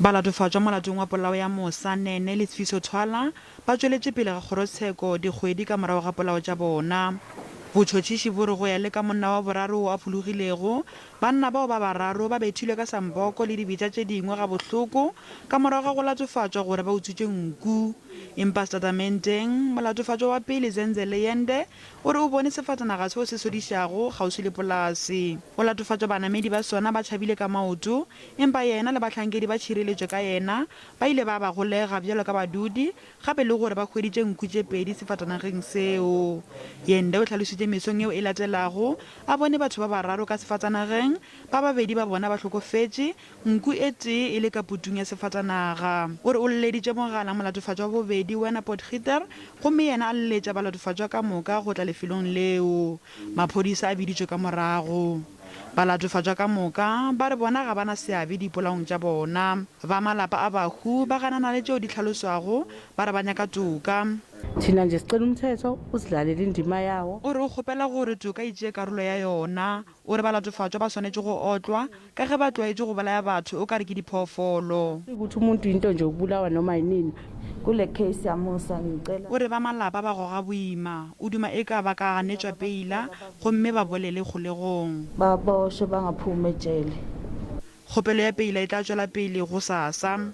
Balatofatšwa molatong wa polao ya Mosa Nene le Sfiso Thwala ba tšweletše pele ga kgorotsheko dikgwedi ka morago ga polao tša bona. Botšhotšhiši bo re go ya le ka monna wa boraro wo a phologilego, banna bao ba bararo ba bethilwe ka samboko le dibetša tše dingwe gabohloko ka morago ga go latofatšwa gore ba utswitše nku. Empa setatamenteng, molatofatšwa wa pele Zenzele Yende o re o bone sefatanaga seo se sodišago kgauswi le polase. O latofatšwa banamedi ba sona ba tšhabile ka maoto, empa yena le bahlankedi ba tšhireletšo ka yena Ba ile ba ba golega bjalo ka badudi, gape le gore ba hweditše nku tše pedi sefatanageng seo. Yende o hlalositše mesong yeo e latelago a bone batho ba bararo ka sefatanageng, ba babedi ba bona ba hlokofetše, nku e tee e le ka putung ya sefatanaga. O re o lleditše mogala molatofatšwa wa bobedi, Werner Potgieter, gomme yena a lletša balatofatšwa ka moka go tla lefelong leo. Maphodisa a biditšwe ka morago. Balatofatšwa ka moka ba re bona ga ba na seabe dipolaong tša bona. Ba malapa a bahu ba ganana le tšeo di hlaloswago, ba re ba nyaka toka. Thina nje sicela umthetho usidlalele indima yawo. O re o kgopela gore toka e tšee karolo ya yona. O re balatofatšwa ba swanetše go otlwa ka ge ba tlwaetše go bolaya batho o ka re ke diphoofolo. Ukuthi umuntu yinto nje ukubulawa noma yinini. Kule case ya Musa ngicela. O re ba malapa ba goga boima. O duma eka ba ka ganetšwa peila gomme ba bolele kgolegong. Ba boshwe bangaphumi ejele. Kgopelo ya peila e tla tšwela pele gosasa.